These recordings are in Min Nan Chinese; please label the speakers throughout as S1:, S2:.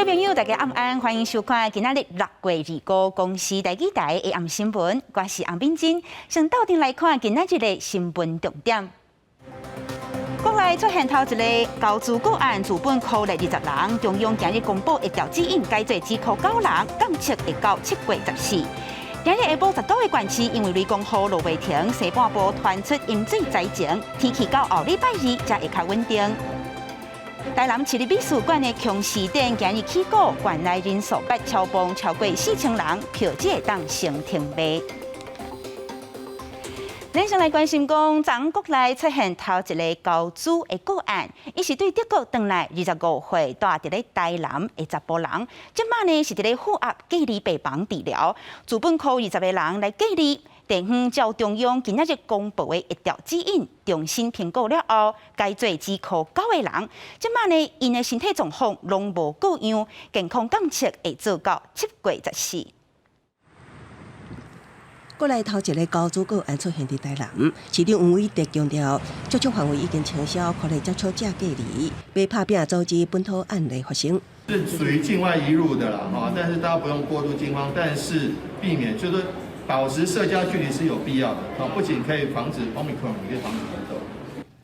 S1: 眾朋友，大家晚安，歡迎收看今仔日6月25公視台語台的暗新聞，我是洪敏珍。先鬥陣來看今仔日的新聞重點。國內出現頭一个猴痘個案，治本科列20人，中央今日公布疫調指引，改做只箍九人，監測會到7月14。今日下晡十多个縣市因為雷公雨落袂停，西半部傳出淹水災情，天氣到後禮拜二才會較穩定。台南市立美術館的瓊氏展今日起鼓，館內人數捌超磅超過4000人，票只會當先停賣。咱先來關心講，昨國內出現頭一个猴痘的個案，伊是對德國轉來25歲，蹛佇咧台南的查埔人，這馬呢是佇咧負壓隔離病房治療，治本科20個人來隔離。地方照中央今仔日公布的疫調指引，重新評估了後，改做只箍九個人。這馬呢，𪜶的身體狀況攏無過樣，健康監測會做到7月14。
S2: 國內頭一个猴痘個案出現佇台南，市長黃偉哲強調，接觸範圍已經清消，可能接觸者隔離，欲拍拚阻止本土案例發生。
S3: 是屬於境外移入的啦，哈，但是大家不用過度驚慌，但是避免就是保持社交距離是有必要的，不僅可以防止 Omicron，也可以防止猴痘。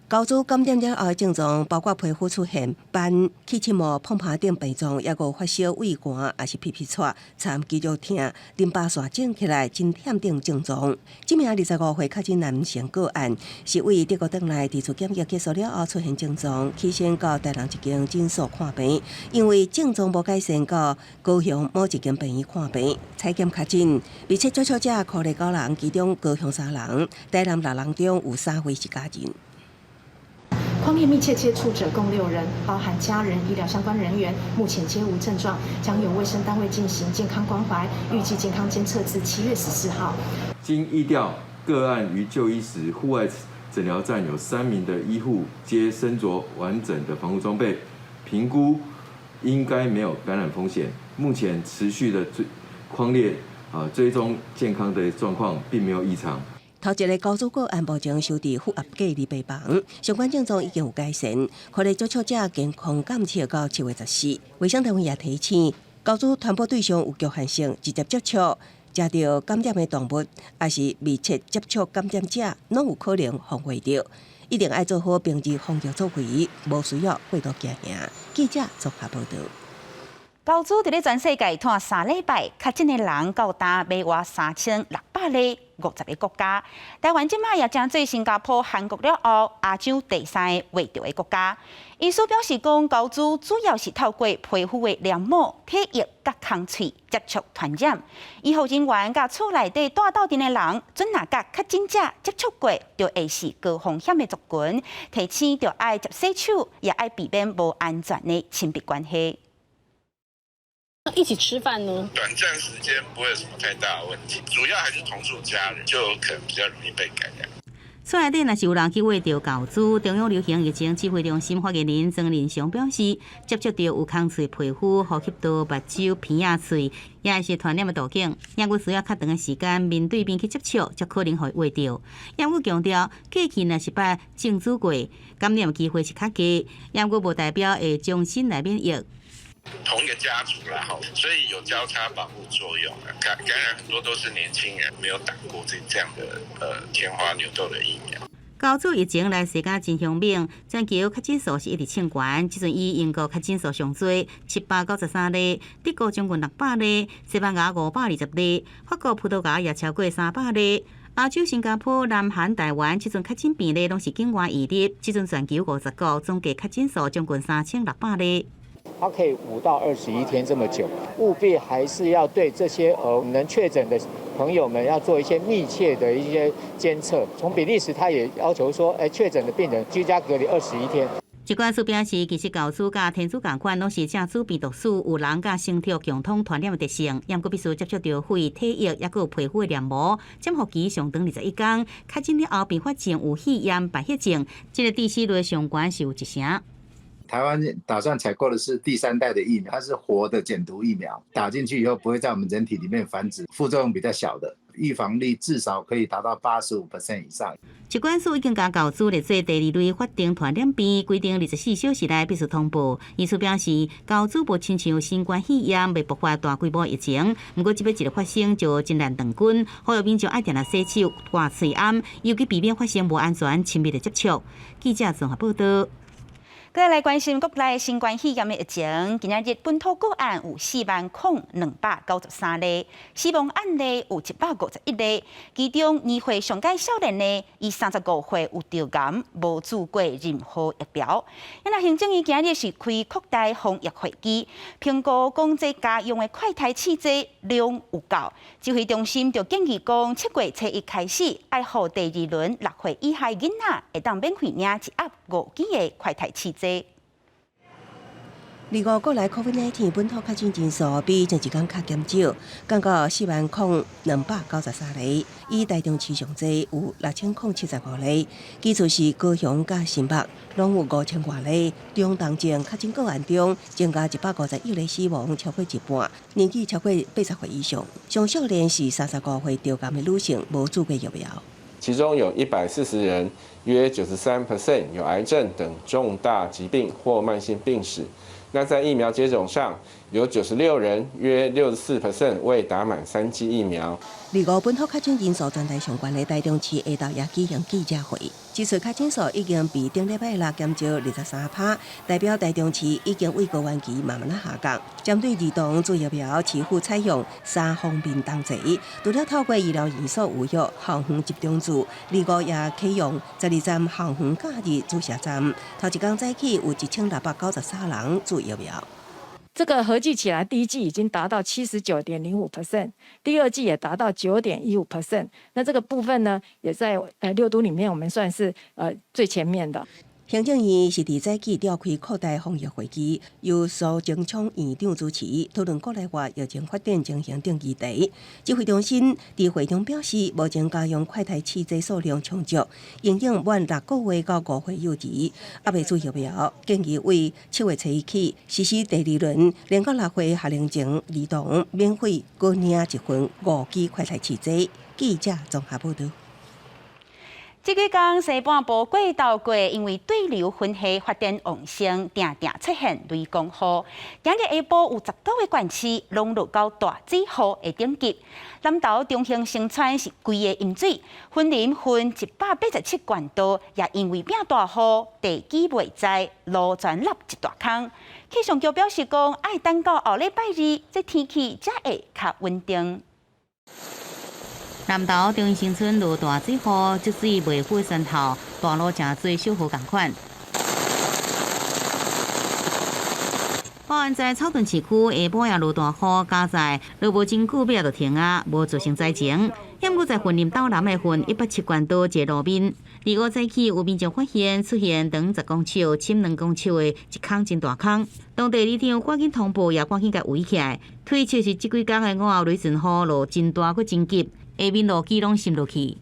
S2: 猴痘感染了後的症狀包括皮膚出現斑、起刺毛、膨疱等病狀，抑閣有發燒、畏寒，抑是皮皮掣、摻肌肉疼、淋巴腺腫起來、真忝等症狀。這名25歲確診男性個案是對德國轉來，佇厝檢疫結束了後出現症狀，起先到台南一間診所看病，因為症狀無改善，到高雄某一間病院看病，採檢確診，密切接觸者可列九人，其中高雄三人，台南六人中有三位是家人。
S4: 匡列密切接觸者共六人，包含家人、醫療相關人員，目前皆無症狀，將由衛生單位進行健康關懷，預計健康監測至7月14號。
S5: 經疫調個案於就醫時，戶外診療站有三名的醫護皆身着完整的防護裝備，評估應該沒有感染風險。目前持續的追匡列啊追蹤健康的狀況，並沒有異常。
S2: 頭一个猴痘個案目前收佇負壓隔離病房，相關症狀已經有改善，可能接觸者健康監測到7月14。衛生單位也提醒，猴痘傳播對象有局限性，直接接觸、食著感染的動物，抑是密切接觸感染者，攏有可能予傳著。一定愛做好平日防疫作為，無需要過度驚嚇。記者綜合報導。
S1: 猴痘佇咧全世界拖3禮拜，確診的人到今袂倚3600例，50個國家。台灣這馬也成做新加坡、韓國了後，亞洲第三个罹著的國家。醫師表示講，猴痘主要是透過皮膚的黏膜、體液佮空喙接觸傳染。醫護人員佮厝內底蹛鬥陣的人，準若佮確診者接觸過，就會是高風險的族群，提醒著愛捷洗手，也愛避免無安全的親密關係。
S6: 一起吃飯呢？
S7: 短暫時間不會有什麼太大的問題，主要還是同住家人就可能比較容易被感染。
S8: 厝內底若是有人去罹著猴痘，中央流行疫情指揮中心發言人莊人祥表示，接觸著有空喙皮膚、呼吸道、目睭、鼻仔、喙，也是傳染的途徑。抑閣需要較長的時間面對面去接觸，才可能予伊罹著。抑閣強調，過去若是捌中株過，感染機會是較低，抑閣無代表會終身來免疫。
S7: 同一個家族啦，所以有交叉保護作用。感染很多都是年輕人，沒有打過這樣的天花牛痘的疫苗。
S8: 猴痘疫情來勢敢真兇猛，全球確診數是一直衝懸，這陣以英國確診數上濟，793例，德國將近600例，西班牙520例，法國、葡萄牙也超過300例。亞洲新加坡、南韓、台灣，這陣確診病例攏是境外移入，這陣全球50國總計確診數將近3600例。
S9: 它可以5到21天這麼久，務必還是要對這些能確診的朋友們要做一些密切的一些監測。從比利時，他也要求說，確診的病人居家隔離二十一天。
S8: 疾管署表示，其實猴痘佮天珠仝款，攏是寄主病毒屬有人佮牲畜共通傳染的特性，毋過必須接觸著肺、體液，抑閣有皮膚的黏膜，潛伏期上長21天，確診了後併發症有肺炎、敗血症，這個致死率上懸是有一成。
S10: 台灣打算採購的是第三代的疫苗，它是活的減毒疫苗，打進去以後不會在我們人體裡面繁殖，副作用比較小的，預防力至少可以達到85% 以上。
S8: 疾管署已經共教資列做第二類法定傳染病，規定24小時內必須通報。醫師表示，教資無親像新冠肺炎袂爆發大規模疫情，毋過這欲一个發生就真難斷根，呼籲民眾愛定定洗手、掛喙罨，尤其避免發生無安全親密的接觸。記者綜合報道。
S1: 閣來關心國內新冠肺炎的疫情，今仔日本土個案有40,293例，死亡案例有151例。其中年歲上蓋少年的，伊35歲有著癌，無注過任何疫苗。那行政院今日是開擴大防疫會議，評估講這家用的快篩試劑量有夠，指揮中心就建議講，7月初一開始，愛予第二輪6歲以下囡仔會當免費領一盒5支的快篩試劑。
S2: 二五國內 COVID-19 本土確診人數比前一工較減少，降到40,293例。以台中市上濟有6075例，其次是高雄佮新北，攏有5000外例。中重症確診個案中，增加151例死亡，超過一半，年紀超過80歲以上。上少年是35歲著癌的女性，無注過疫苗。
S7: 其中有140人，約93% 有癌症等重大疾病或慢性病史。那在疫苗接種上，有96人，約64% 未打滿3劑疫苗。
S2: 二五本土確診人數全台上懸的台中市下晝也舉行記者會，指出確診數已經比頂禮拜六減少23%，代表台中市已經為高原期慢慢仔下降。針對兒童注疫苗，市府採用三方面同齊，除了透過醫療院所預約、校園集中注，二五也啟用12站校園假日注射站。頭一工早起有1693人注疫苗。
S11: 這個合計起來，第一劑已經達到79.05%，第二劑也達到9.15%。那這個部分呢，也在六都裡面，我們算是最前面的。
S2: 行政院是佇早起召開擴大防疫會議，由蘇貞昌院長主持，討論國內外疫情發展情形等議題。指揮中心佇會中表示，目前家用快篩試劑數量充足，營養滿6個月到5歲幼兒，猶未注疫苗，建議為7月初一起實施第二輪0到6歲學齡前兒童免費閣領一份5支快篩試劑。記者綜合報道。
S1: 這幾工西半部過晝過，因為對流雲系發展旺盛，定定出現雷公雨。今日下晡有19個縣市攏落到大水雨的等級。南投中興新村是規个淹水，雲林縣187管道也因為變大雨，地基袂在，路全凹一大空。氣象局表示講，愛等到後禮拜二，這天氣才會較穩定。
S8: 南投中興新村落大水雨，積水袂敷山頭，大路誠濟小河仝款。保安在草屯市區下晡也落大雨，佳哉落無真久，尾仔就停啊，無造成災情。毋過在雲林斗南的縣107管道一個路面，二五早起有民眾發現出現長10公尺、深2公尺的一空真大空，當地里長趕緊通報，也趕緊共圍起來，推測是這幾工的午後雷陣雨落真大閣真急。下面路基攏滲落去，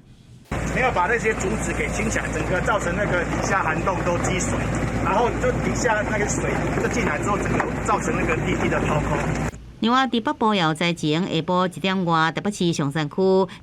S12: 沒有把那些竹子給清起來，整個造成那個底下涵洞都積水，然後就底下那個水就進來之後，整個造成那個地基的掏空。
S8: 另外，佇北部也有災情，下晡1點外，台北市松山區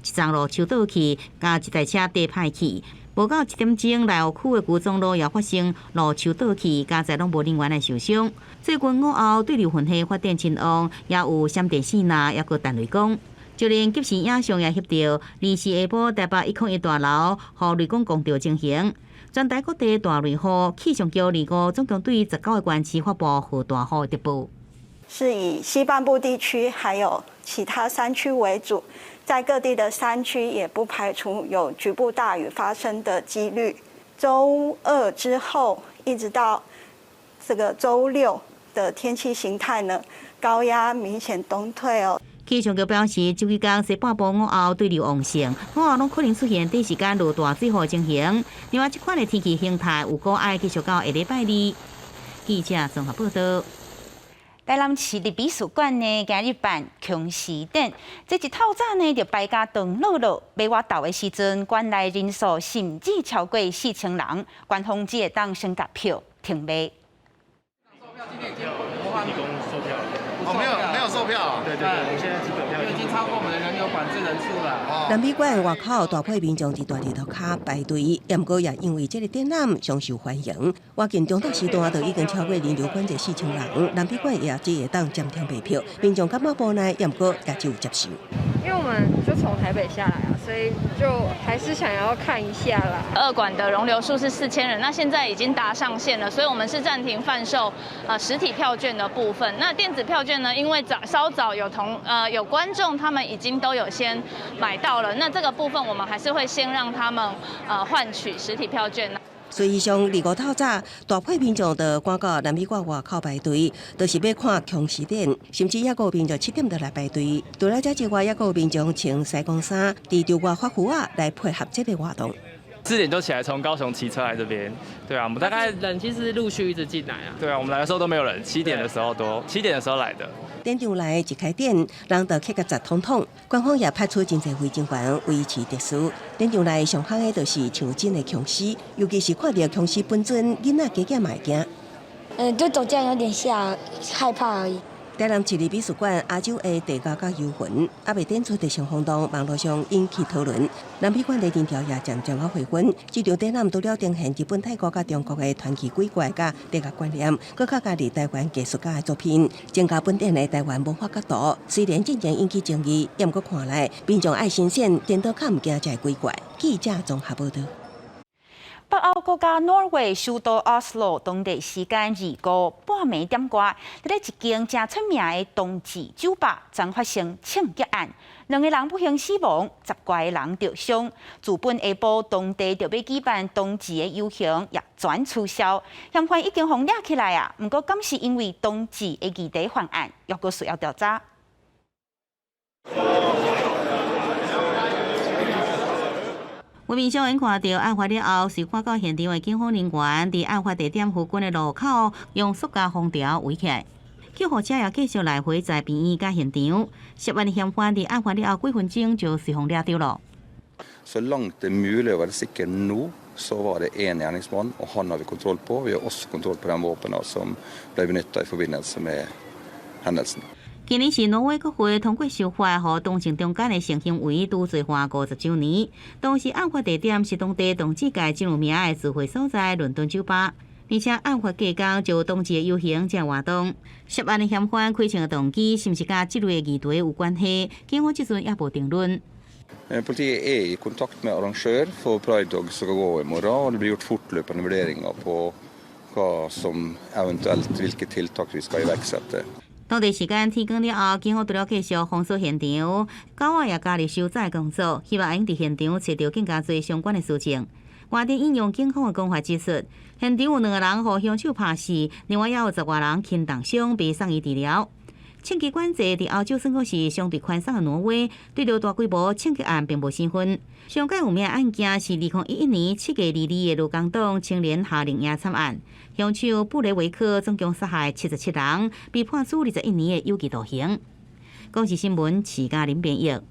S8: 一層路樹倒去，共一台車硩歹去。無夠1點鐘，內湖區的古中路也發生路樹倒去，佳哉攏無人員來受傷。最近午後對流雲系發展真旺，也有閃電四若，抑閣彈雷公。就連即時影像也翕著，二四下晡台北101大樓予雷公撞著情形。全台各地大雷雨，氣象局二五總共對19個縣市發布予大雨特報。
S13: 是以西半部地區還有其他山區為主，在各地的山區也不排除有局部大雨發生的幾率。週二之後一直到這個週六的天氣形態呢，高壓明顯東退哦。
S8: 氣象局表示，這幾工西半部午後對流旺盛，午後攏可能出現短時間落大水雨情形。另外，這款的天氣形態有可愛繼續到下禮拜二。記者綜合報道。
S1: 台南市立美術館呢，今日辦瓊時展，這一透早呢就排甲長落落，欲外晝的時陣，館內人數甚至超過4000人，官方只會當先共票停賣。
S14: 提供售票。
S3: 哦，沒有沒有售票。對對對，我們現在紙本票已經超過我們的人流管制人數了。
S2: 南美館外口大批民眾佇大日塗跤排隊，毋過也因為這个展覽上受歡迎。活近中晝時段就已經超過人流管制4000人，南美館也只會當暫停賣票，民眾感覺無奈，毋過也只有接受。
S15: 因為我們就從台北下來啊，所以就還是想要看一下啦。
S16: 二館的容留數是4000人，那現在已經達上限了，所以我們是暫停販售實體票券的部分。那電子票券呢？因為早稍早有同有觀眾他們已經都有先買到了，那這個部分我們還是會先讓他們換取實體票券。
S2: 所以上25透早，大批民眾就趕到南美館外口排隊，就是欲看殭屍展，甚至猶閣有民眾7點就來排隊。除了這之外，猶閣有民眾穿西裝衫，佇場外發符仔來配合這个活動。
S17: 4點就起來，從高雄騎車來這邊。對啊，我們大概
S18: 人其實陸續一直進來啊。
S17: 對啊，我們來的時候都沒有人，七點的時候多，七點的時候來的。
S2: 展場內一開展，人就擠甲實統統，官方也派出真濟飛行員維持秩序。展場內上夯的就是像真的殭屍，尤其是看著殭屍本尊，囡仔加減嘛會驚。
S19: 嗯，就走進來有點嚇，害怕而已。
S2: 台南市立美術館亞洲的地窖佮遊魂，猶未展出就先轟動，網路上引起討論。南美館的人潮也漸漸仔回溫。這場展覽除了呈現日本、泰國佮中國的傳奇鬼怪佮地獄觀念，閣較加入台灣藝術家的作品，增加本展的台灣文化角度。雖然進前引起爭議，毋過看來民眾愛新鮮，顛倒較毋驚這个鬼怪。記者綜合報導。
S1: 北歐國家挪威首都奧斯陸，當地時間25半暝點外，佇咧一間誠出名的冬至酒吧，昨發生槍擊案，兩个人不幸死亡，十外个人著傷。自本下晡當地著欲舉辦冬至的遊行，也全取消。嫌犯已經予掠起來啊，毋過敢是因為冬至的議題犯案，猶閣需要調查。
S8: 有民眾因看著案發了後，隨趕到現場的警方人員，佇案發地點附近的路口用塑膠封條圍起來。救護車也繼續來回在病院佮現場。涉案的嫌犯佇案發了後幾分鐘就隨予掠著囉。
S20: Så langt det er mulig å være sikker nå, så var det én gjerningsmann, og han har vi kontroll på. Vi har også kontroll på den våpnene som ble benytta i forbindelse med hendelsen.
S8: 今年是挪威國會通過修法，予同性中間的性行為除罪化50週年。當時案發地點是當地同志界真有名的聚會所在——倫敦酒吧。而且案發隔工就冬至的遊行這活動，涉案的嫌犯開槍的動機是毋是佮這類的議題有關係？警方這陣猶無定論。
S20: Politiet er i kontakt med arrangør for Pride Dog som skal gå i morgen, og det blir gjort fortløpende vurderinger på hva som eventuelt hvilke tiltak vi skal iverksette.
S8: 當地時間天光了後，警方除了繼續封鎖現場，狗仔也加入搜查工作，希望會用佇現場揣著更加濟相關的事證。外電引用警方的講法指出，現場有兩個人予兇手拍死，另外也有十外人輕重傷被送醫治療。槍支管制佇歐洲算講是相對寬鬆的挪威，對著大規模槍擊案並無生分。上蓋有名的案件是2011年7月22的盧江黨青年夏令營慘案，兇手布雷維克總共殺害77人，被判處21年的有期徒刑。公視新聞徐嘉玲編譯。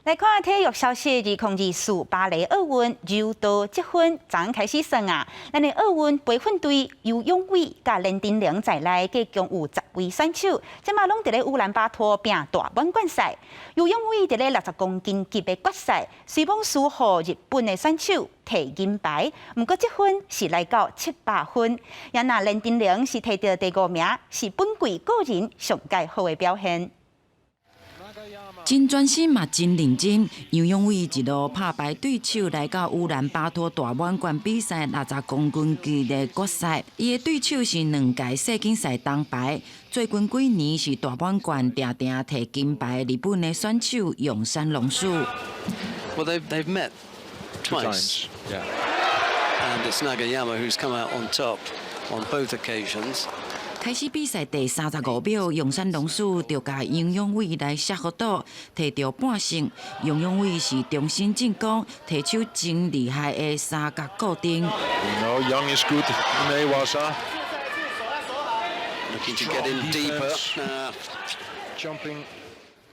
S1: 來看體育消息，2024巴黎奧運柔道積分昨開始算啊！咱的奧運培訓隊游勇緯佮連珍羚在內，計共有10位選手，這馬攏佇咧烏蘭巴托拼大滿貫賽。游勇緯佇咧60公斤級的決賽，雖罔輸予日本的選手提銀牌，毋過積分是來到700分。也若連珍羚是提著第五名，是本季個人上蓋好的表現。
S21: 真專心嘛，真認真。游勇緯一路拍敗對手，來到烏蘭巴托大滿貫比賽60公斤級的決賽。伊的對手是兩屆世錦賽銅牌，最近幾年是大滿貫定定提金牌日本的選手永山龍樹。
S22: Well, they've met twice.
S20: Yeah.
S22: And it's Nagayama who's come out on top on both occasions.
S21: 開始比賽第35秒，永山龍樹就共楊勇緯來摔予倒，提著半勝。楊勇緯是重新進攻，提手真厲害的三角固定。
S23: You know, Young is good in ne-waza.
S22: Looking to get in deeper.
S23: Jumping.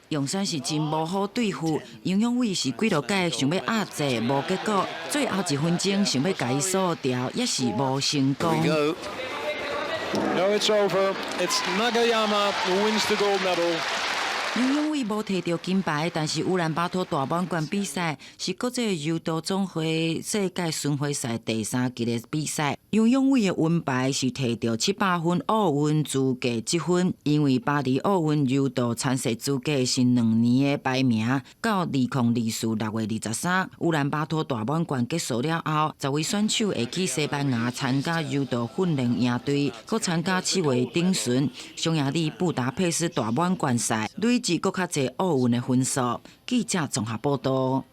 S21: 永山是真無好對付，楊勇緯是幾落擺想欲壓制，無結果。最後一分鐘想欲共伊鎖牢，也是無成功。
S22: Here we go.
S23: No, it's over. It's Nagayama who wins the gold medal.
S21: 楊勇緯無提著金牌，但是烏蘭巴托大滿貫比賽是國際柔道總會世界巡迴賽第三級的比賽。楊勇緯的銀牌是提著700分奧運資格積分，因為巴黎奧運柔道參賽資格是2年的排名，到2024 6月23，烏蘭巴托大滿貫結束了後，10位選手會去西班牙參加柔道訓練營隊，閣參加7月頂旬匈牙利布達佩斯大滿貫賽，累積閣較濟奧運的分數。記者綜合報道。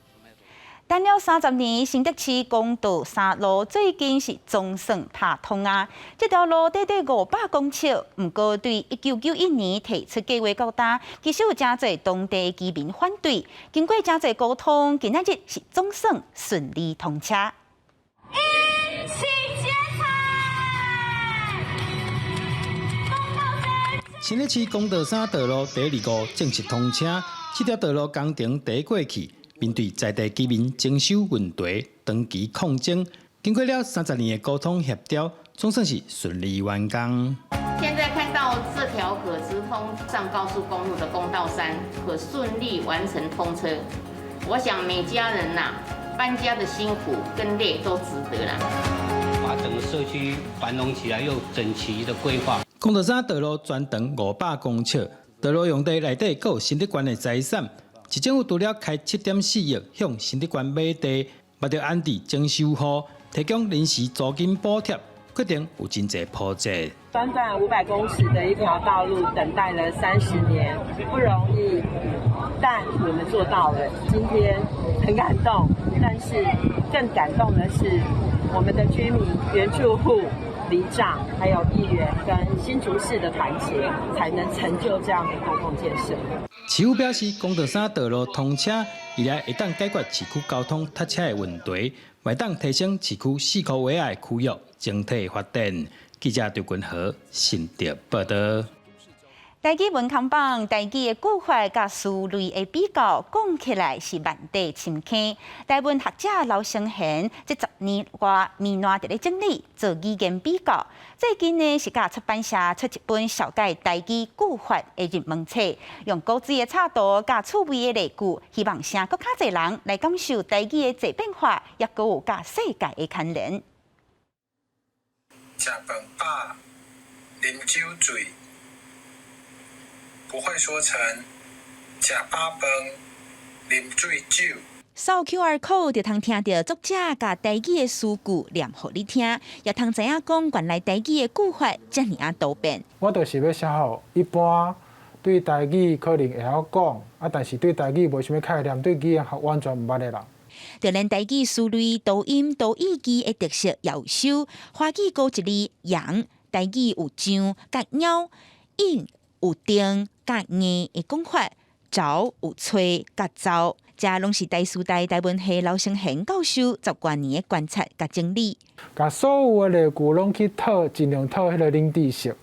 S1: 等了30年，新竹市公道三路最近是總算拍通啊！這條路短短500公尺，毋過對1991年提出計劃到今，其實有誠濟當地居民反對。經過誠濟溝通，今仔日是總算順利通車。
S4: 一起剪彩！
S5: 新竹市公道三道路第二五正式通車，這條道路工程第過去。面對在地居民徵收問題，長期抗爭，經過了30年的溝通協調，總算是順利完工。
S14: 現在看到這條可直通上高速公路的公道三可順利完成通車，我想每家人吶搬家的辛苦跟累都值得啦。
S24: 把整個社區繁榮起來又整齊的規劃。
S5: 公道三道路全長500公尺，道路用地內底閣有新竹縣的財產。市政府除了開7.4億向新竹縣買地，嘛著安置徵收戶，提供臨時租金補貼，過程有真濟波折。
S25: 短短500公尺的一條道路，等待了30年，不容易，但我們做到了。今天很感動，但是更感動的是我們的居民、原住戶、里長，還有議員跟新竹市的團結，才能成就這樣的公共建設。
S5: 市府表示，公道三道路通車，未來會當解決市區交通塞車的問題，會當提升市區四箍畫仔的區域整體發展。記者張君和新竹報道。
S1: 台語文康榜，台語的句法佮詞類的比較，講起來是萬塊深坑。台文學者劉承賢這10年外，暝賴佇咧整理做語言比較。最近呢，是佮出版社出一本紹介台語句法的入門冊，用古錐的插圖佮趣味的例句，希望聲閣較濟人來感受台語的濟變化，抑閣有佮世界的牽連。
S26: 食飯飽，啉酒醉。不會說成食飽飯，啉醉酒。
S1: 掃 QR code 就通聽著作者共台語的詩句念予你聽，也通知影講原來台語的句法遮爾仔多變。
S27: 我就是欲寫予一般對台語可能會曉講，啊，但是對台語無啥物概念，對語言學完全毋捌的人。
S1: 就連台語詞類多音多義字的特色也有收。華語孤一字羊，台語有象佮貓，應有定佮硬的講法，著有揣佮走，這攏是台師大台文系劉承賢教授10多年的觀察佮整理。
S27: 共所有的例句攏去套，盡量套彼個冷知識，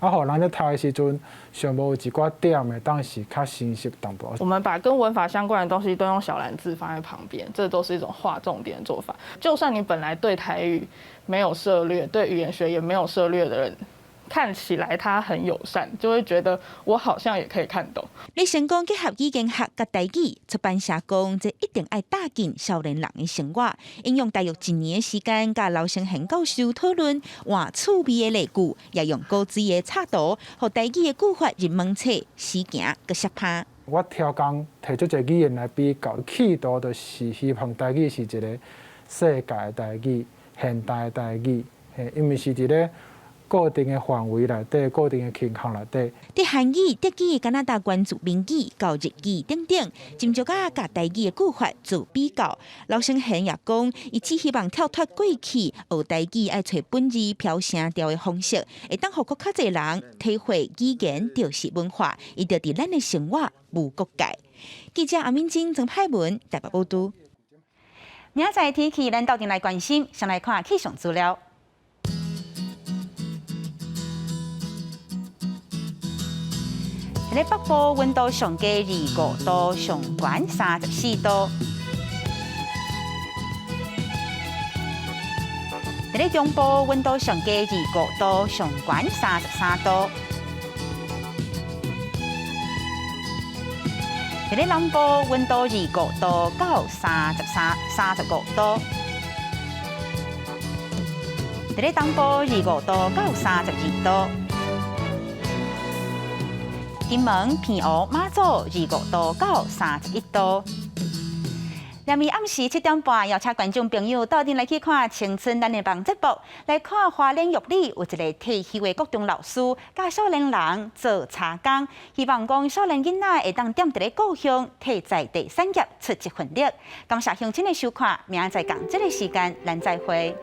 S27: 啊，予人咧讀的時陣，上無有一寡點會當是較清晰淡薄。
S18: 我們把跟文法相關的東西都用小藍字放在旁邊，這都是一種劃重點的做法。就算你本來對台語沒有涉獵，對語言學也沒有涉獵的人，看起來他很友善，就會覺得我好像也可以看懂。
S1: 你成功結合語言學佮台語，出版社講這一定愛搭進少年人的生活，應用大約一年的時間，佮劉承賢教授討論換趣味的例句，也用古錐的插圖，予台語的句法入門冊，死行閣攝拍。
S27: 我挑工提出一個語言來比較，企圖就是希望台語是一個世界的台語、現代的台語，嘿，伊毋是佇咧固定的範圍內底、固定的傾向內底。
S1: 佇韓語、德語、加拿大原住民語到日語等等，斟酌佮台語的句法做比較。劉承賢也講，伊只希望跳脫過去學台語愛揣本字飄聲調的方式，會當予閣較濟人體會語言就是文化，伊就佇咱的生活無國界。記者阿敏晶、曾派文台北報導。明仔載天氣，咱鬥陣來關心，先來看氣象資料。佇咧北部溫度上低25度，上懸34度。佇咧中部溫度上低25度，上懸33度。佇咧南部溫度25度到33、35度。佇咧東部25度到32度。金門、澎湖、馬祖25度到31度。明暝暗時7點半，邀請觀眾朋友鬥陣來去看《青春咱的夢》節目，來看花蓮玉里有一个退休的國中老師，佮少年人做柴工，希望講少年囡仔會當踮佇咧故鄉替在地產業出一份力。感謝鄉親的收看，明仔載仝這個時間，咱再會。